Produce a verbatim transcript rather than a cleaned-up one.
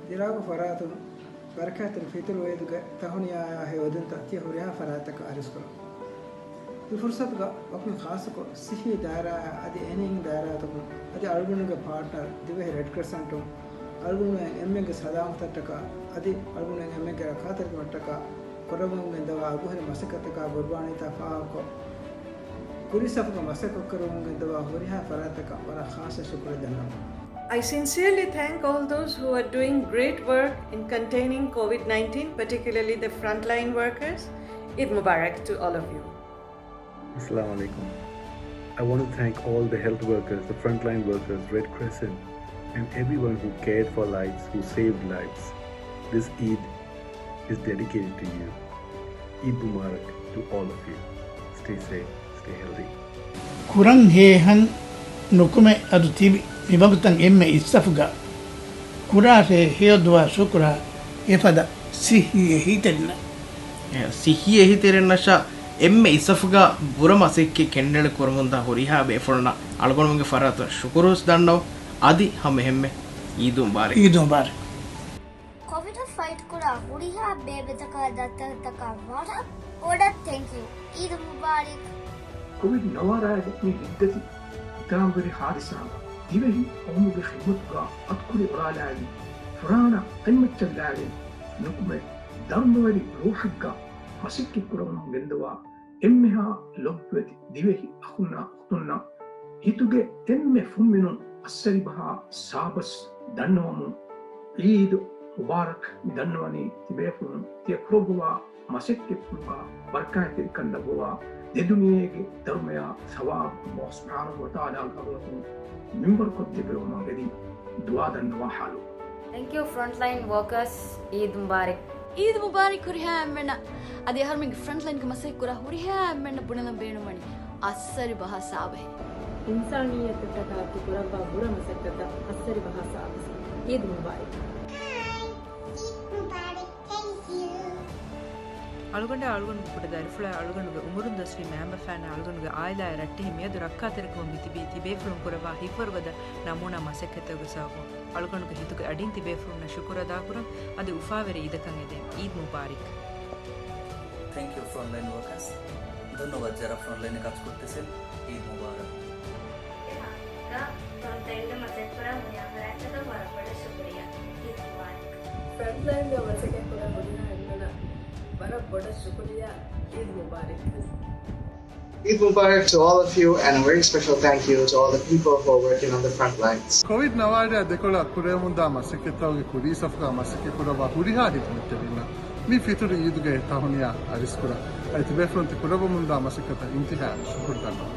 ދިރާގު ފަރާތުން ބަރަކާތްތެރި ފިތުރު ޢީދުގެ ތަހުނިޔާއާ ހެޔޮއެދުންތައް ތިޔަ ހުރިހާ ފަރާތްތަކަށް އަރިސްކުރަން. މި ފުރުސަތުގަ ވަކިން ޚާއްޞަކޮށް ސިއްހީ ދާއިރާއާ އަދި އެހެނިހެން ދާއިރާތަކުން އަދި އަޅުގަނޑުގެ ޕާޓްނަރ ދިވެހި ރެޑް ކްރެސެންޓުން އަޅުގަނޑުމެން އެންމެންގެ ސަލާމަތަށްޓަކާ އަދި އަޅުގަނޑުމެން އެންމެންގެ ރައްކާތެރިކަމަށްޓަކާ ކުރައްވަމުން ގެންދަވާ އަގުހެރި މަސައްކަތަކާ ގުރުބާނީތައް ފާހަގަކޮށް، ކުރީ ސަފުގަ މަސައްކަތްކުރަމުން ގެންދަވާ ހުރިހާ ފަރާތްތަކަށް ވަރަށް ޚާއްޞަ ޝުކުރެއް ދަންނަވަން. I sincerely thank all those who are doing great work in containing COVID nineteen, particularly the frontline workers. Eid Mubarak to all of you. Assalamu alaikum. I want to thank all the health workers, the frontline workers, Red Crescent, and everyone who cared for lives, who saved lives. This Eid is dedicated to you. Eid Mubarak to all of you. Stay safe, stay healthy. ކުރަން ހޭހަން ނުކުމެ އަދު ތިބި މިވަގުތަށް އެންމެ އިސްސަފުގަ ކުރާށޭ ހެޔޮ ދުޢާ ޝުކުރާ އެފަދަ ސިއްހީ އެހީތެރިންނަށް. ސިއްހީ އެހީތެރިންނަށާ އެންމެ އިސްސަފުގަ ބުރަ މަސައްކަތް ކެނޑިއަޅި ކުރަމުންދާ ހުރިހާ ބޭފުޅުންނަށް އަޅުގަނޑުމެންގެ ފަރާތުން ޝުކުރުވެސް ދަންނަވަން. އަދި ހަމައެހެންމެ އީދު މުބާރަކް. އީދު މުބާރަކް. ކޮވިޑަށް ފައިޓް ކުރާ ހުރިހާ ބޭބެތަކާ ދައްތަރުތަކާ ވަރަށް ބޮޑަށް ތެންކް ޔޫ. އީދު މުބާރަކް. ކޮވިޑް ނަވާރައިގެ މި ހިތްދަތި ހިތާމަވެރި ހާދިސާގަ ދިވެހި ޤައުމުގެ ޚިދްމަތުގަ އަތުކުރި އޮރާލާގެން ފުރާނަ ކަންމައްޗަށްލާގެން ނުކުމެ ދަރުމަވެރި ރޫޙެއްގަ މަސައްކަތްކުރަމުން ގެންދަވާ އެންމެހާ ލޮބުވެތި ދިވެހި އަޚުންނާ އުޚްތުންނަށް ހިތުގެ އެންމެ ފުންމިނުން އައްސަރިބަހާ ސާބަސް ދަންނަވަމުން ޢީދު މުބާރަކް. މި ދަންނަވަނީ ތިބޭފުޅުން ތިޔަ ކުރައްވާ މަސައްކަތްފުޅުގަ ބަރަކާތްތެރިކަން ލައްވަވާ ދެދުނިޔޭގެ ދަރުމަޔާ ސަވާބު ﷲ ސުބްޙާނަހޫ ވަތަޢާލާގެ ޙަޟްރަތުން މިންވަރުކޮށްދެއްވެވުމަށް އެދި ދުޢާ ދަންނަވާ ޙާލު. Thank you frontline workers. ޢީދު މުބާރަކް. ޢީދު މުބާރަކް ހުރިހާ އެންމެންނަށް. އަދި އަހަރުމެންގެ ފްރަންޓްލައިންގެ މަސައްކަތް ކުރާ ހުރިހާ އެންމެންނަށް ބުނެލަން ބޭނުންވަނީ އައްސަރި ބަހާ ސާބަހެއް. އިންސާނިއްޔަތަށްޓަކާ ތި ކުރައްވާ ބުރަ މަސައްކަތަށް އައްސަރި ބަހާ ސާބަސް. ޢީދު މުބާރަކް. އަޅުގަނޑާ އަޅުގަނޑުގެ ކުޑަ ދަރިފުޅާ އަޅުގަނޑުގެ އުމުރުން ދަސްވި މައިންބަފައިންނާ އަޅުގަނޑުގެ އާއިލާއާ ރައްޓެހި މިއަދު ރައްކާތެރިކަމުން މިތިބީ ތިބޭފުޅުން ކުރައްވާ ހިތްވަރުގަދަ ނަމޫނާ މަސައްކަތްތަކުގެ ސަބަބުން. އަޅުގަނޑުގެ ހިތުގެ އަޑިން ތިބޭފުޅުންނަށް ޝުކުރު އަދާކުރަން. އަދި އުފާވެރި ޢީދަކަށް އެދެން. ޢީދު މުބާރިކް. Thank you frontline workers. ދަންނަވަން ޖަރަ ފްރޮންޓްލައިންގަ ކަޖުކޮށް ދެއްސެން ޢީދު މުބާރަކް. އެހާ، ފްރޮންޓްލައިންގަ މަސައްކަތްކުރާ ހުރިހާ ފަރާތްތަކަށް ވަރަށް ބޮޑަށް ޝުކުރިއްޔާ. ޢީދު މުބާރަކް. ފްރޮންޓްލައިންގަ މަސައްކަތްކުރާ ހުރިހާ އެންމެނަށް ވަރަށް ބޮޑަށް ޝުކުރިއްޔާ. ޢީދު މުބާރަކް. Eid Mubarak to all of you and a very special thank you to all the people who are working on the front lines. ކޮވިޑް ނަވާރައާ ދެކޮޅަށް ކުރެވެމުންދާ މަސައްކަތްތަކުގެ ކުރީ ސަފުގަ މަސައްކަތް ކުރައްވާ ހުރިހާ ހިދުމަތްތެރިންނަށް މި ފިތުރު ޢީދުގެ ތަހުނިޔާ އަރިސްކުރަން. އަދި ތިބޭފުޅުން ތި ކުރައްވަމުންދާ މަސައްކަތަށް އިންތިހާއަށް ޝުކުރު ދަންނަވަން.